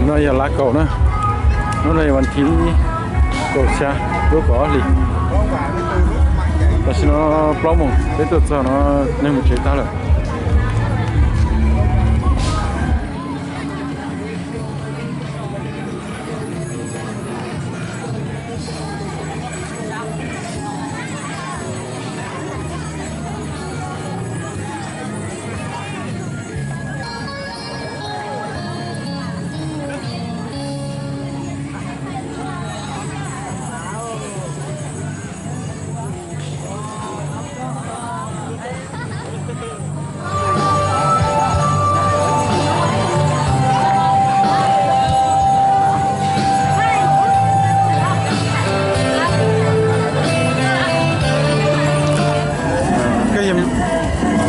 No yog lab kaum na. Hnub no yog vas thib kaum xya lub kaum ob hlis. Tam sim no plaub moos peb tuaj txog no, neeg mus tsev tag lawm.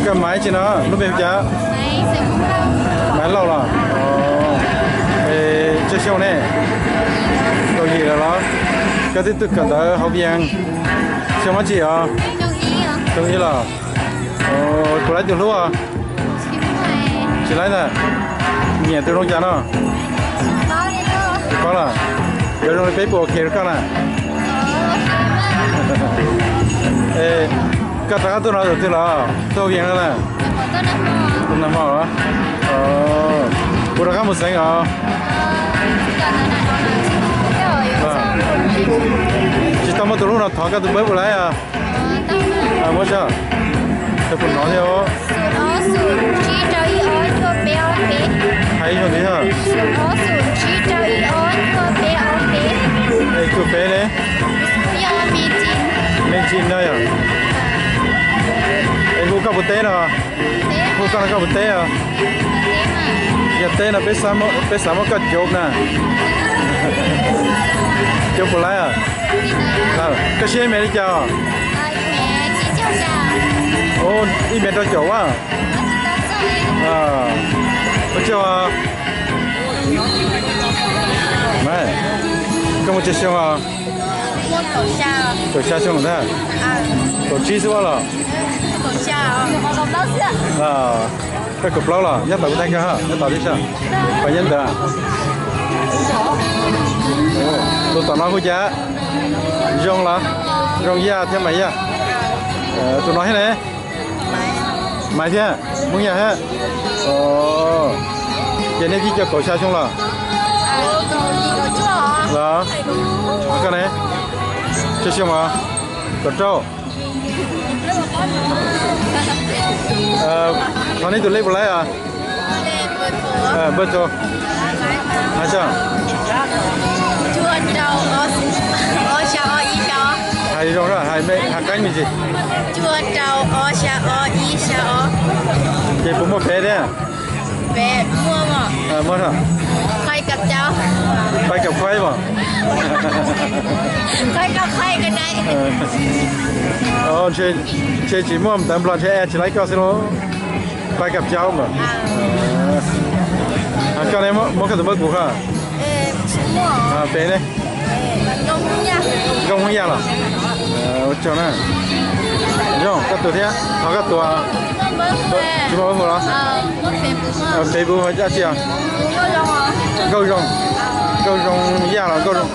Koj maiv tsi no, lub npe hu cas? Maiv Lauj los? Tsawg xyoo ne? Kaum yim lawm los? Koj twb tuaj kawm ntawv hauv Vias xyoo dab tsi os? Xyoo ib los? Puas laib tus hlub os? Tsis laib ntag. Nyiam tus zoo cas no? Paub los? Yog zoo li peb puas ok rau koj na? Koj rov qab tuaj no tus twg los? Tuaj hauv Vias no na? Tus nag hmo los? Puas rov qab mus xeev os? Tsis tau muaj tus hlub no thov koj tus npawb puas laib os? Muab tso, koj puas hnov thiab? Hais zoo li os. Cuaj peb ne? Me ntsis no yog. Es hu koj puas teb no? Hu koj no koj puas teb os? Yog teb no peb xav muab koj cov na. Cov puas laib os? Koj siab ib mev li cas? Ib mev rau caum a. Ua tsaug. Koj muaj tsawg xyoo os? Kaum xya xyoo ntag. Kaum tsib xwb los? Koj kaum plaub los? Nyob tod kuv thaij koj, nyob tod tib si. Pab nyob ntawd. Tus tom no hu cas? Zoo los? Zoo Yaj thiab Maiv Yaj. Tus no thiab ne? Maiv thiab, Hmoob Yaj thiab. Ces nej twb cov kaum xya xyoo los? Los, koj ne? Tsawg xyoo os? Kaum rau. Thov nej tus lej puas laib os? Npawg tus, hais tso. Hais zoo, hais qeeb me ntsis. Ces puas muaj fev thiab? Muaj, pais kam khaib mas. Ntshe tsis muaj ntawv Nplog ntshe tsis laib koj xwb lauj. Pais kam caub mas. Koj ne, muab koj tus npawb kuv koj. Pem ne? Nkauj Hmoob Yaj los? Ua tsaug na. Zoo koj tus thiab, thov koj tus. Tsis muaj npawb hu los? Pem kuv dab tsi os? Nkauj Zoo. Nkauj Zoo Yaj los Nkauj Zoo?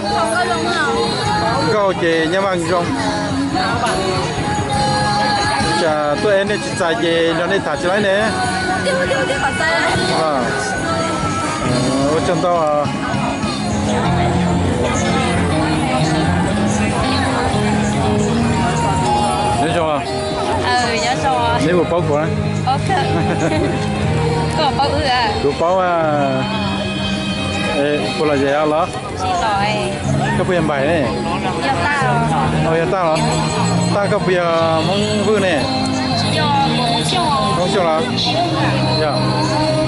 Nkauj ces Nyab Vaj Zoo. Tsam tuaj es nej tsis txais ces nrog nej tham tsis laib ne. Ua tsaug ntau. Nyob zoo. Neb puas paub kuv na? Kuv paub, puas los zes los? Koj puas yog Npaim ne? Yog Taj los? Taj, koj puas yog Hmoob Vwj ne? Hmoob Xyooj los? Yog,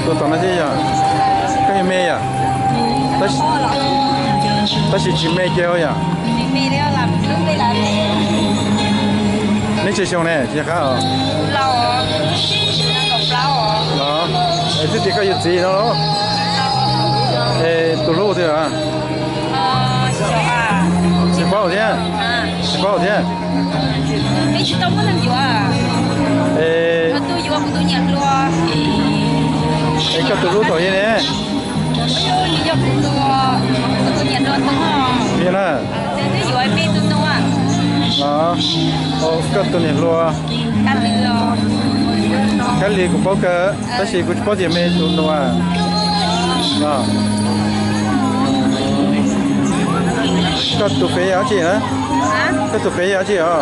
tus tom no thiab yog. Koj yog me yom? Tab sis tsis me kiag yom? Neb tsawg xyoo ne? Tsis qab os. Los, es twb tias koj yuav txiv no. Es tus hlub twg? Tsis paub thiab. Tsis paub thiab. Es, es koj tus hlub thaum ub ne? Tus nyiam hluas tus no. Tus na. Twb yuav me tus no. Los, koj tus niam hluas. Kab li kuv paub kawg, tab sis kuv tsis paub tias me tus no. Koj tus fev yog dab tsi na? Koj tus fev yog dab tsi os?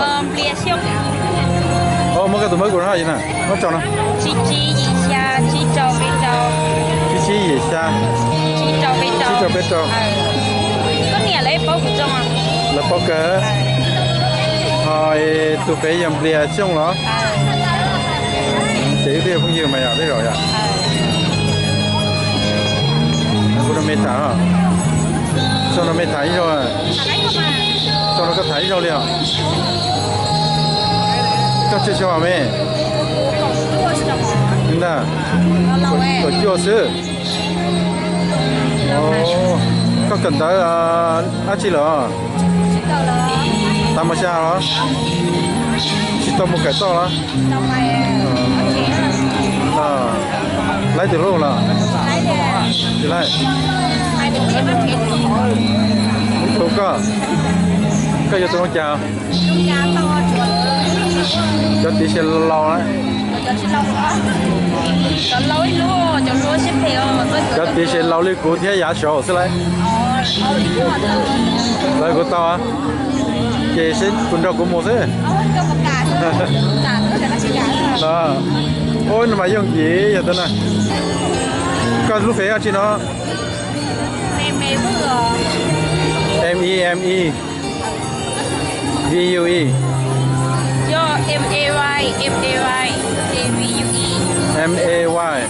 Muab koj tus mab kuv hais na, muab tso no. Tsib tsib yim xya, tsib rau peb rau. Tsib tsib yim xya, tsib rau peb rau. Koj niam lawv paub kuv zoo. Lawv paub kawg. Ho tus fev yog Nplias Xyooj los? Ces wb twb yog phooj ywg mas yog tej zaum yog. Kuv no me tham, Xyooj no me tham ib zaug, Xyooj no koj tham ib zaug li os. Koj tsawg xyoo me? Ntag, kaum cuaj xwb. Koj kawm ntawv dab tsi lawm? Tav mas xya los? Tsis tau mus kawm toj los? Laib tus hlub los? Tsis laib. Tus koj, koj yuav tus zoo cas? Cov tid ces laus na. Cov tid ces laus li kuv thiab yav saud xwb lauj. Lawv kuv tau, ces seb kuv nrog kuv mus xwb. Ub, no mas yooj yim yog tus na. Koj lub fev dab tsi no? M E, M E, V U E. M A Y, M A Y, V U E. M A Y.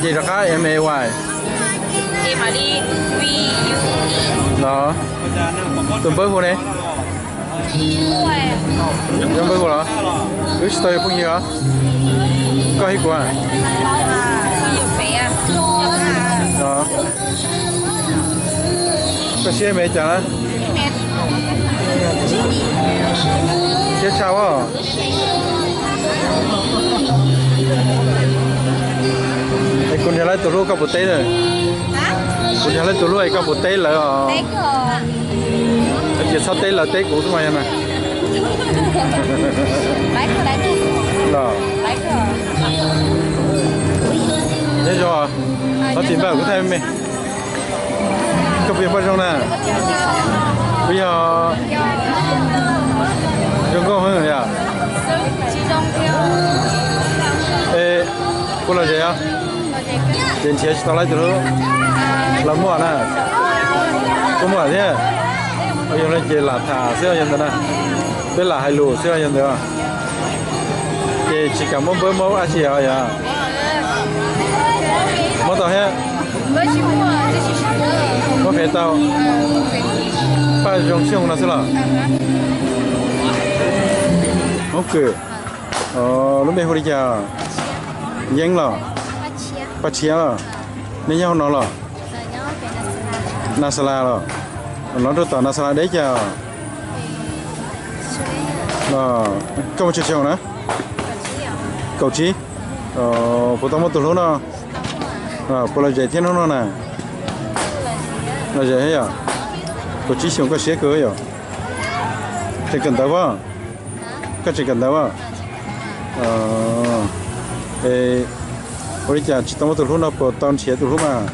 Ces rov qab M A Y. Ces mam li V U E. Los, tus npawb hu ne? Tus npawb hu los? Wb tsis tau yog phooj ywg os. Koj hib kuv a? Koj siab me cas na? Siab tshaj as. Es kuv nrhiav lawv tus hlub koj puas teb lawm? Kuv nrhiav lawv tus hlub es koj puas teb lawv os? Ces txhob teb lawv, teb kuv xwb mas yog na. Los, nyob zoo, thov txim npawg kuv thaij me. Koj puas yog Paj Zoo na? Puas yog zoo nkauj heev yom? Es puas lom zem os? Ces nrhiav tsis tau lawv tus hlub los muaj na. Kuj muaj thiab. Yog li ces lam tham xwb yog ntawd na. Peb lam hais lus xwb yog ntawd. Ces tsis kam muab npawb muab dab tsi os yog? Muab tau thiab. Muab fev tau. Paj Zoo Xyooj no xwb los? Hmoob Kws. Lub npe hu li cas? Yeeb los? Paj Tshiab los? Nej nyob hauv no los? Nas Xas Las los? Los rau tom Nas Xas Las deb cas? Koj muaj tsawg xyoo na? Kaum tsib. Puas tau muaj tus hlub no? Puas lom zem thiab hnub no na? Lom zem thiab yom? Kaum tsib xyoos koj siab kawg yom? Tseem kawm ntawv pab? Koj tseem kawm ntawv pab? Es ua li cas tsis tau muaj tus hlub no, puas tau nrhiav tus hlub mas?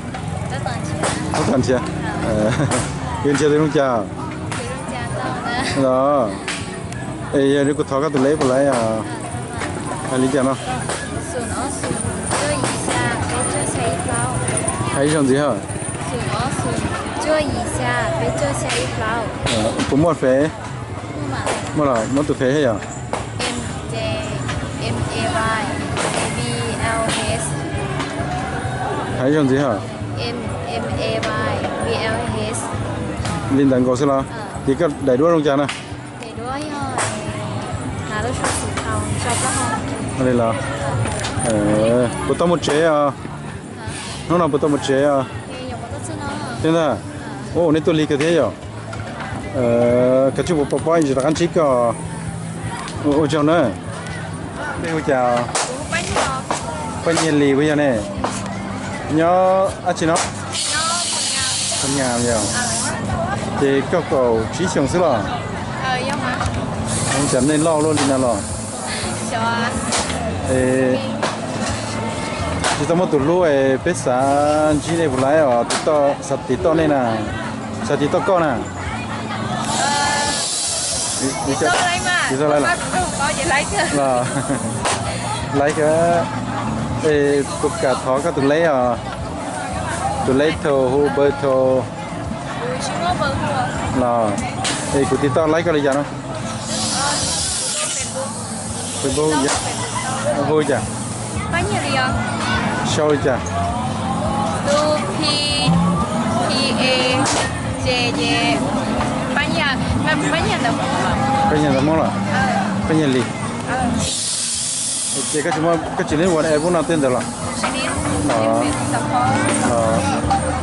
Tab tom nrhiav. Yuav nrhiav tus zoo cas? Los, es yog li kuv thov koj tus lej puas laiv? Hais li cas no? Hais ib zaug ntxiv os. Puas muaj fev? Muaj los, muab tus fev thiab yom? Hais ib zaug ntxiv os. Li ntawd nkaus xwb los? Ces koj daim duab zoo cas na? Li los? Puas tau mus tsev os? Hnub no puas tau mus tsev os? Thiab ntag. Ua nej tuaj lig kawg thiab yom? Koj tsis puas pom pob, rov qab ntsib koj. Ua tsaug na. Peb hu cas? Paj Nyiaj Lis puas yog ne? Nyob dab tsi no? Nyab yog. Ces koj kaum tsib xyoos xwb los? Ua cas nej loj luaj li no los? Tsis tau muaj tus hlub es peb xav ntsib nej puas laib os, xav tiv toj nej na, xav tiv toj koj na. Tiv toj laib mas. Laib, puas kam thov koj tus laib os? Tus laib thaum hu npawg thaum los, es kuv tiv toj laib koj li cas no? Facebook hu li cas? Sau li cas? Pab Nyiaj ntawv Hmoob los? Pab Nyiaj Lis. Ces koj tsis, koj tsis li WhatsApp no tej ntawd los?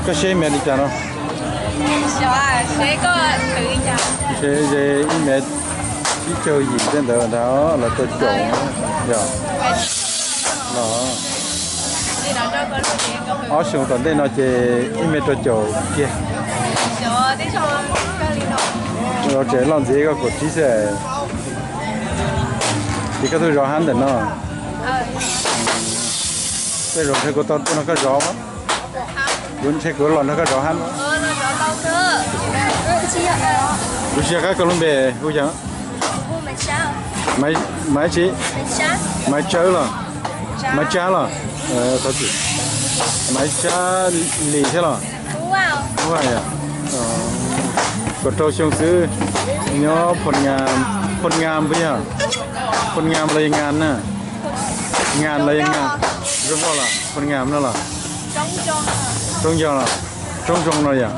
Koj siab email li cas no? Siab email ib caug yim tej ntawd ntag, lawv rau caum yog los. Ob xyoo tom ntej no ces ib me rau caum kiag. Tseem loj ntxiv koj kaum tsib xwb. Ces koj tuaj zov hab ntawm no. Tej zaum ntshe kuv tau tuaj nrog koj zov. Kuv ntshe kuv los nrog koj zov hab. Kuv tsis yog qab koj lub npe hu yog Maiv tsi? Maiv Tsawb los? Maiv Tsab los? Maiv Tsab Lis thiab los? Kaum rau xyoo xwb, nyob Phoo Ngam puas yog? Phoo Ngam los yog Ngam na? Ngam los yog Ngam? Zoo nkauj los Phoo Ngam no los? Roob Ntsoog los? Roob Ntsoog no yog.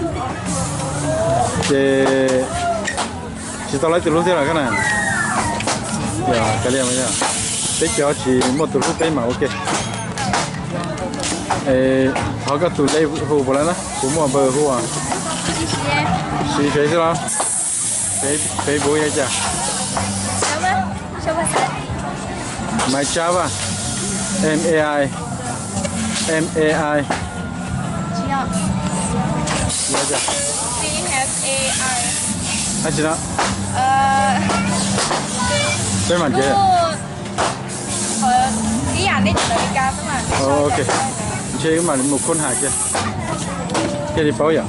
Ces tsis tau laib tus hlub thiab los koj na? Peb cov tsis muaj tus hlub peb mam ua ke. Thov koj tus lej hu puas laib na, kuv muaj npawg hu. Siv Fev xwb los? Fev puas yog cas? Maiv Tsab Vaj, M A I, M A I. Dab tsi no? Peb mam nrhiav. Ok, ntshe wb mam mus khoob has kiag thiaj li paub yom.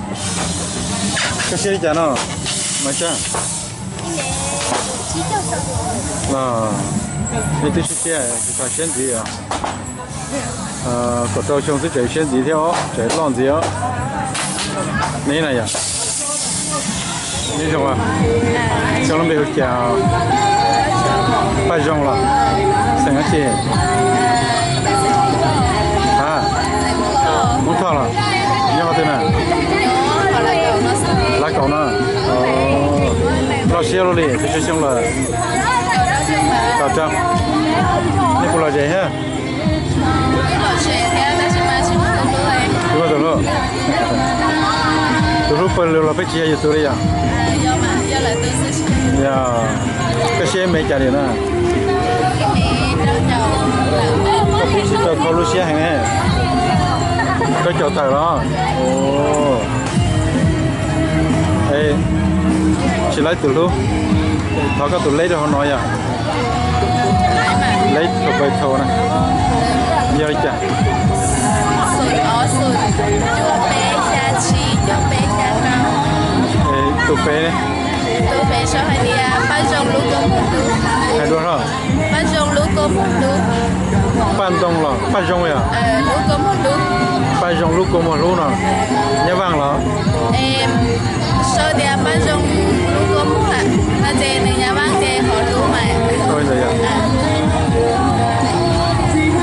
Koj siab li cas no, Maiv Tsab? Nej twb sib siab, tsis tas siab ntxiv os. Kaum rau xyoo xwb tseem siab ntxiv thiab os, tseem loj ntxiv os. Neb na yom? Neb zoo, xyov lub npe hu cas? Paj Zoo los? Xeem dab tsi? Ha, Hmoob Thoj los? Nyob qhov twg na? Lav Kaum no. Loj siab luaj li, twb tsawg xyoo lawm? Kaum rau. Nej puas lom zem thiab? Tus hlub, tus hlub pawg lug los peb tsis yog yus tus li yom? Yog, koj siab me cas li na? Koj pib tsis tau kho lub siab heev. Koj caum tawm los? Tsis laib tus hlub, thov koj tus leb rau hauv no yom. Leb tus pawg thau na, yog li cas? Tus pem ne? Hais dua os. Paj Ntoo los Paj Zoo yom? Paj Zoo lub kua muag hlub no, Nyab Vaj los?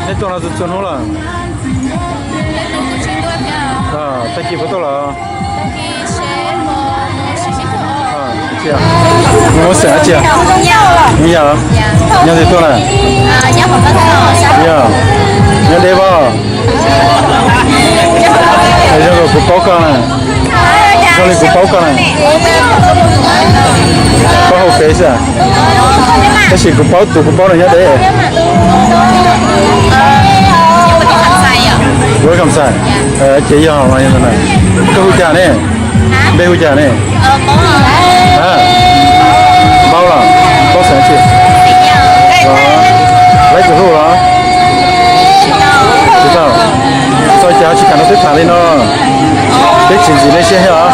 Nej tuaj no txhua txhua hnub los? Tag kis puas tuaj los? Muaj xeem dab tsi? Nyob twg tuaj na? Yog, nyob deb pab. Zoo li kuv paub koj na. Zoo li kuv paub koj na. Paub hauv Face xwb. Tab sis kuv paub tus kuv paub no nyob deb. Welcome sir. Ces yog, koj hu cas ne? Npe hu cas ne? Paub los? Paub xeem tsi? Laib tus hlub los? Tsis tau. Txog cas tsis kam nrog peb tham li no. Peb tsis ntxim nej siab thiab os.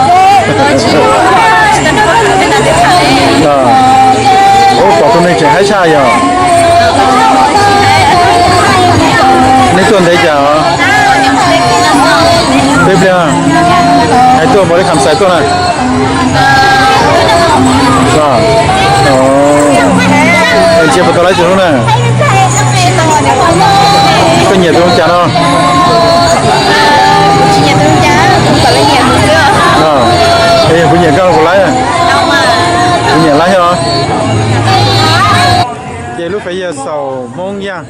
Ua pom tus neeg tseem haib tshaj yog. Nej tuaj ntev cas os? Peb pliag. Hais tuaj npaum li kham xais tuaj na. Ntsia puas tau laib tus hlub na. Koj nyiam tus zoo cas no? Kuv nyiam koj los kuv laib. Kuv nyiam laib thiab os. Ces lub fev yog xaum Hmoob Yaj.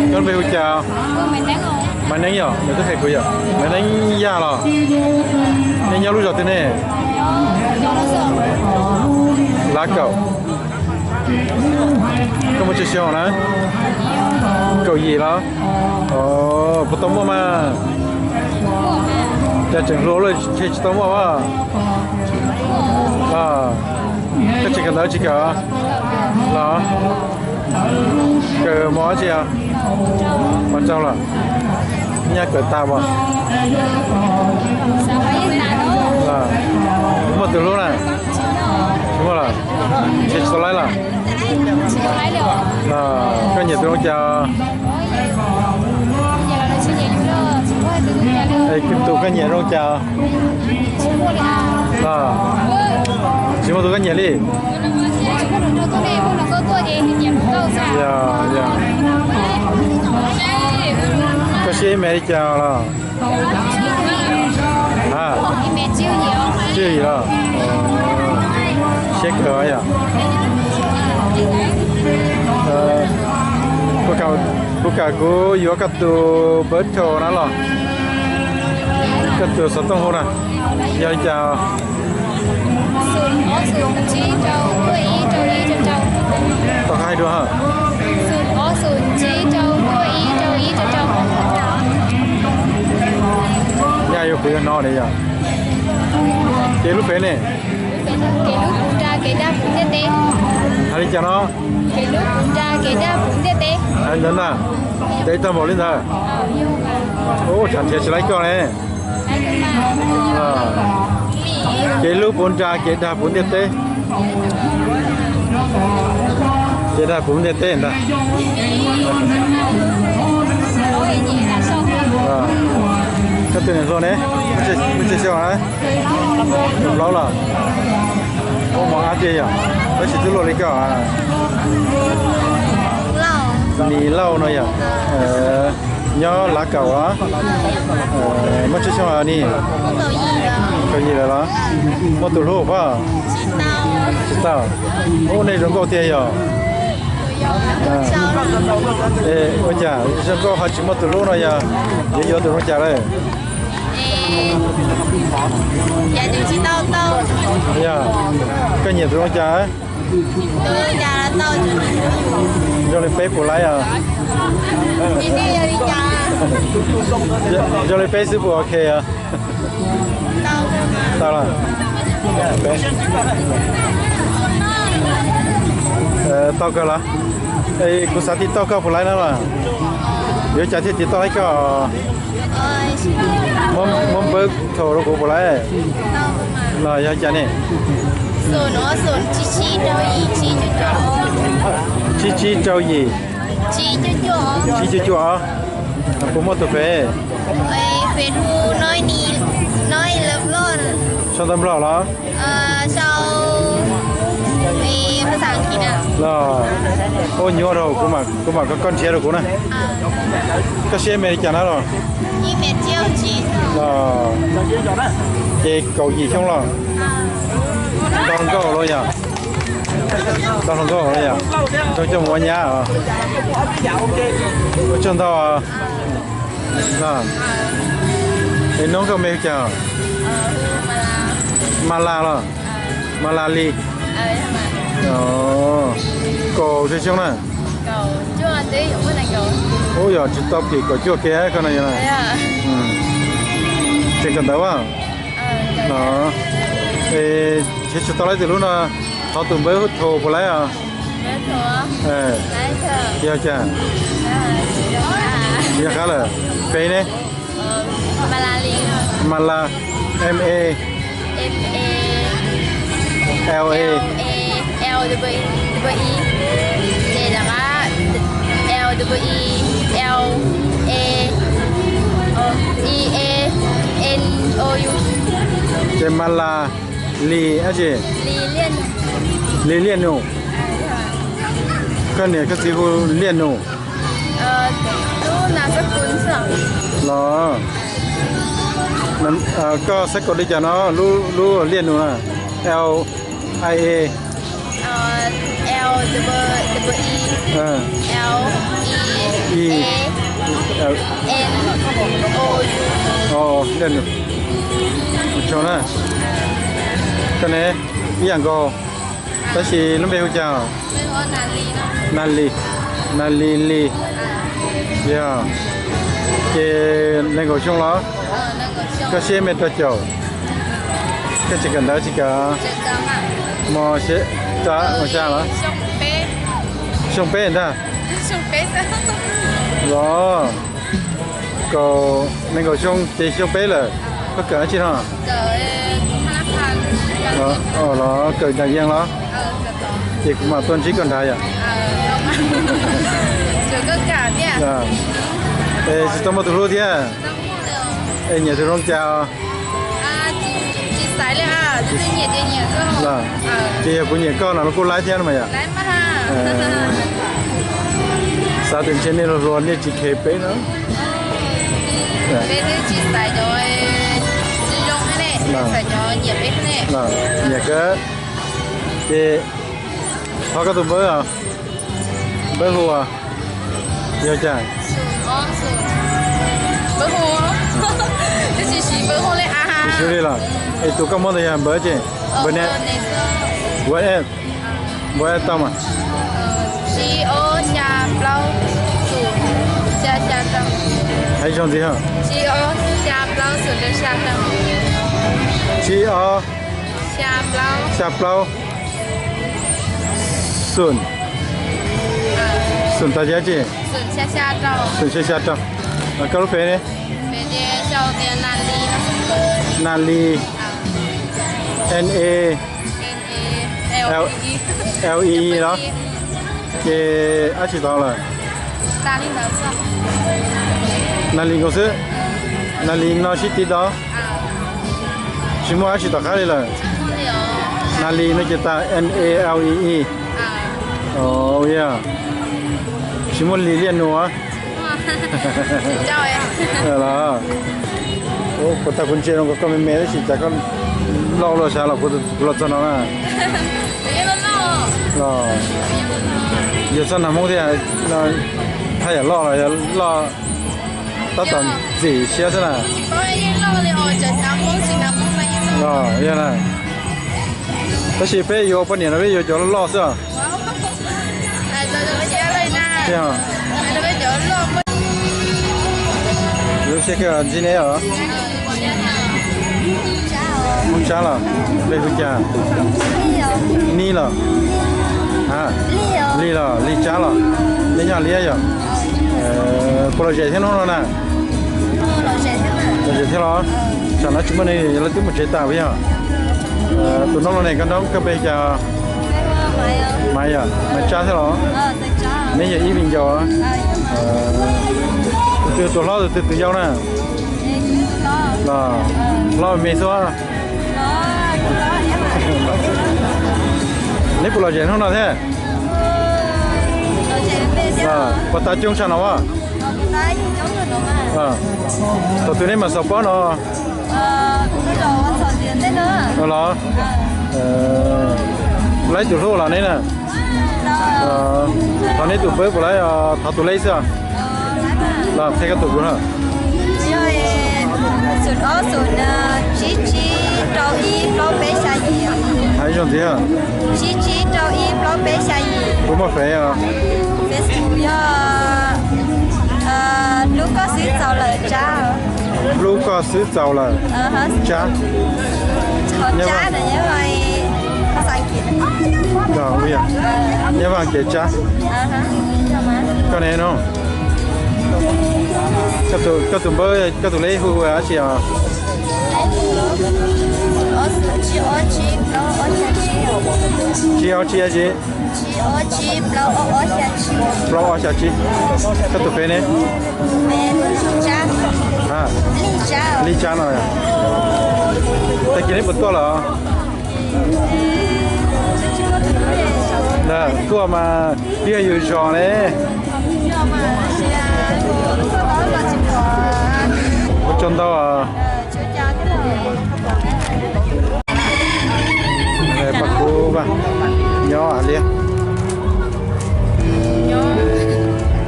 Koj lub npe hu cas? Maiv Neeb yom, nws twb hais kuv yom. Maiv Neeb Yaj los? Nej nyob lub zos twg ne? Lav Kaum. Koj muaj tsawg xyoo na? Kaum yim los? Puas tau muaj mas? Cas tseem hluas lawm ntshe tsis tau muaj as. Koj tseem kawm ntawv tsis kawm los? Kawm mos dab tsi? Mos rau los? Nyaj kawm tas mas. Muaj tus hlub na? Tsis muaj los? Ntshe tsis tau laib los? Koj nyiam tus zoo cas? Tus koj nyiam zoo cas? Tsis muaj tus koj nyiam li. Koj siab ib me li cas los? Tsis li los? Siab kawg yom. Kuv kam kuv yuav koj tus npawb rau na los? Koj tus xov tooj hu na, yog li cas? Tau qab hais dua. Nyaj yuav kuv yuav no li yom. Ces lub fev ne? Hais li cas no? Hais ntawd ntag. Ntev tag npaum li ntawd. Ub, tsam nrhiav tsis laib koj ne. Kev hlub puv nra kev dag puv ntiaj teb. Kev dag puv ntiaj teb ntag. Koj tus niam hluas ne? Muaj tsawg xyoo na? Plaub los? Ua mov ab tiag yom, tab sis twb luaj li koj. Nis Lauj no yom. Nyob Lav Kaum os. Muaj tsawg xyoo ni? Kaum yim lawm los? Muaj tus hlub pab? Tsis tau. Ub, nej zoo nkauj tiag yom. Ua cas zoo nkauj ho tsis muaj tus hlub no yog yuav yuav tus zoo cas lawm? Yog, koj nyiam tus zoo cas? Zoo li peb puas laib os? Zoo li peb xwb puas ok os? Tau los? Tau kawg los? Kuv xav tiv tauj koj puas laib na los? Yuav cas thiaj tiv tauj laib koj? Muab npawb thaum rau kuv puas laib? Los yog cas ne? Tsib tsib rau yim, tsib cuaj cuaj os. Puas muaj tus pem? Sau ntawv Nplog los? Los, ua nyuaj rau kuv mam, kuv mam kom koj nrhiav rau kuv na. Koj siab me li cas na los? Los, ces kaum yim xyoo los? Tau hluas nkauj los yom? Tau hluas nkauj los yom? Zoo coj mus ua nyab os. Ua tsaug ntau. Es noob koj me hu cas? Mas Las los? Mas Las Lis. Kaum xyoo na? Ub, yog tsis tau phim kaum cuaj kiag koj no yog na. Tseem kawm ntawv a? No, es tsis tau laib tus hlub no, thov tus npawb tho puas laib os? Yog cas? Yog qab lawm. Peb ne? Mala, M A L A, L A, L W E, ces lawv qab L W E, L A, E A, N O U. Ces Mala Li dab tsi? Li Liaj Nus. Koj niam koj txiv hu Liaj Nus los? Koj xav kom li cas no, lub Liaj Nus na? L I A, L W E, L I A, N O U. Liaj Nus. Ua tsaug na. Koj ne? Ib yam nkaus, tab sis lub npe hu cas? Nas Lis. Nas Lis, Lis. Yog, ces nees nkaum xyoo los? Koj siab me rau caum? Koj tseem kawm ntawv tsis kawm? Mos xya los? Xyoo peb ntag. Los, kaum, nees nkaum xyoo ces xyoo peb lawm. Koj kawm dab tsi no? Los kawm ncaj yees los? Ces kuv mam tuaj ntsib koj nrad yom. Es tsis tau muaj tus hlub thiab? Es nyiam tus zoo cas? Los, ces yog kuv nyiam koj no los kuj laib thiab no mas yom. Xav tias ntshe nej hluas hluas nej tsis kheev peb no. Nyiam kawg. Ces thov koj tus npawb, npawb hu yog cas? Xyov li los, es tus koj muab ntawd yog npawb tsi? Npawb ne? Npawb eb, npawb eb tau mas. Hais zoo ntxiv os. Tsib ob, xya plaub, xoom, xoom tas yab tsi? Xoom xya xya rau. Koj lub fev ne? Nas Lis, N A L E E los? Ces dab tsi tod lawm? Nas Lis nkaus xwb. Nas Lis no sib tiv tod, tsis muaj dab tsi tom qab li lawm. Nas Lis no ces tas N A L E E. Yog, tsis muaj Lis Liaj Nus. Los, kuv tag kuv ntsia zoo nkaus koj me me tab sis cas koj loj ua luaj sav los kuv los txog no na. Los, yog txog nas Hmoob thiab, haj yam loj los yog loj tab tom ntxim siab xwb na. Los, yog na. Tab sis peb yuav poj niam no peb yuav cov loj xwb os. Lub siab kawg ntsib neb os. Hmoob Tsab los? Npe hu cas? Nib los? Lig los? Lig Tsab los? Nej nyob Liab yog? Puas lom zem thiab hnub no na? Lom zem thiab los? Tsam no tsis muaj neeg lawv twb mus tsev tas puas yog? Tus noob no ne, koj noob koj npe cas? Maiv yog, Maiv Tsab thiab los? Neb yog ib viv ncaus. Tus twg tus hlob tus twg tus yau na? Los, hlob me xwb. Neb puas lom zem hnub no thiab? Puas tas coob tshaj no as? Thaum twg neb mam xaus pob no? Los, laib tus hlub los neb na. Thov neb tus npawb puas laib, thov tus leb xwb. Los qhia koj tus kuv na. Xoom ob xoom tsib tsib rau ib plaub peb xya yim. Zoo ntxiv. Tsib tsib rau ib plaub peb xya yim. Kuv muaj Fev os. Facebook yog Hlub Koj Xwb Txaus Lawm Tsab. Hlub Koj Xwb Txaus Lawm Tsab. Nyob Vaj Kev Tsab. Koj ne no? Koj tus npawb, koj tus leb hu dab tsi os? Tsib ob tsib dab tsi? Plaub ob xya tsib. Koj tus Fev ne? Lij Tsab no. Tag kis neb puas tuaj lawm? Tuaj mas twb yog yus zos ne. Ua tsaug ntau. Paj Kub Vaj nyob Liab.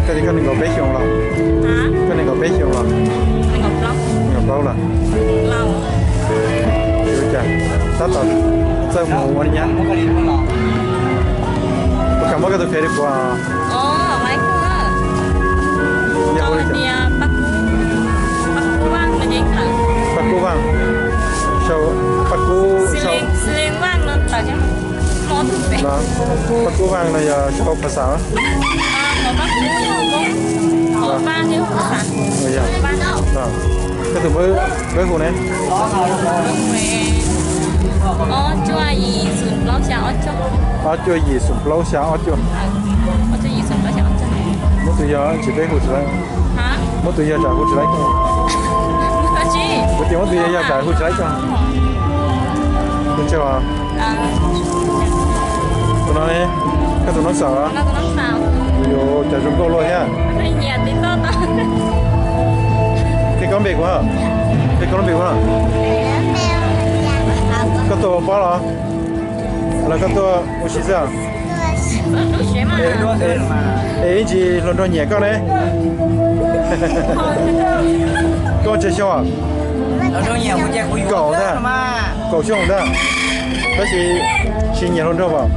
Koj tias koj nees nkaum peb xyoos los? Koj nees nkaum peb xyoos los? Nees nkaum plaub los? Ua cas tab tom txawj mus ua li nyab? Puas kam muab koj tus Fev li puas? Paj Kub Vaj, Paj Kub, Paj Kub, Paj Kub Vaj no yog sau phas xas. Koj tus npawb hu ne? Ob cuaj yim xoom plaub xya ob cuaj. Muab tus yog tsis peb hu tsis laib. Muab tus yog tsam hu tsis laib. Kuv tias muab tus yog yog tsam hu tsis laib tso. Tus tsawg os? Tus no ne? Koj tus noob xaum os? Yus cas zoo nkauj luaj thiab. Qhia koj npe kuv, qhia koj lub npe kuv. Koj tuaj ua pob los? Los koj tuaj ua si xwb? Es ib ntsis hluas nraug nyiam koj ne. Koj tsawg xyoo? Kaum ntag. Kaum xyoo ntag. Tab sis tsis nyiam hluas nraug os?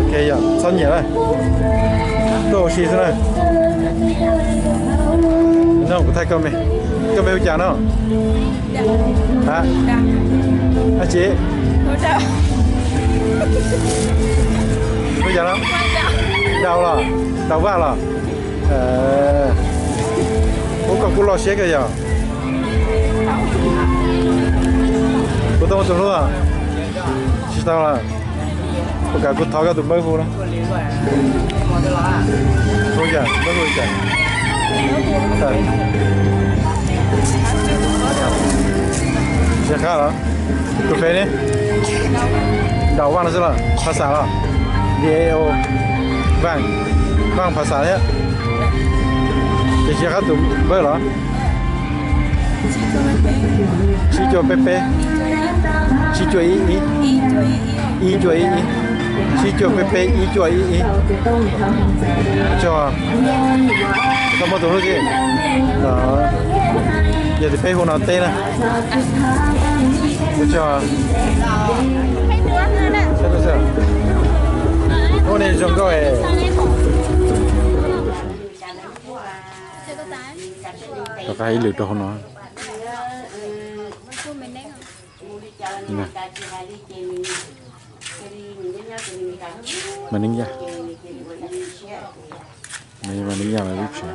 Ok, yog txhob nyiam lawm. Tuaj ua si xwb na. No kuv thaij koj me, koj me hu cas no? Ab tsi, hu cas no? Dau los? Dau Vaj los? Ub, koj kuj loj siab kawg yog. Kuv tau tus hlub, tsis tau lawm. Ua cas kuv thov koj tus npawb hu na. Hu cas, npawb hu cas? Tsis qab los? Tus Fev ne? Dau Vaj no xwb los? Phas xas los? Dau Vaj, Vaj phas xas thiab. Ces tsis qab tus npawb los? Tsib cuaj peb peb, tsib cuaj ib ib, ib cuaj ib ib, tsib cuaj peb peb, ib cuaj ib ib. Tso, koj muaj tus hlub thiab. Yog tias peb hu no teb na. Tso, ua nej zoo nkauj. Rov qab ib lwm rau hauv no. Mas neeb yaj, mas neeb yaj mas lub tsev.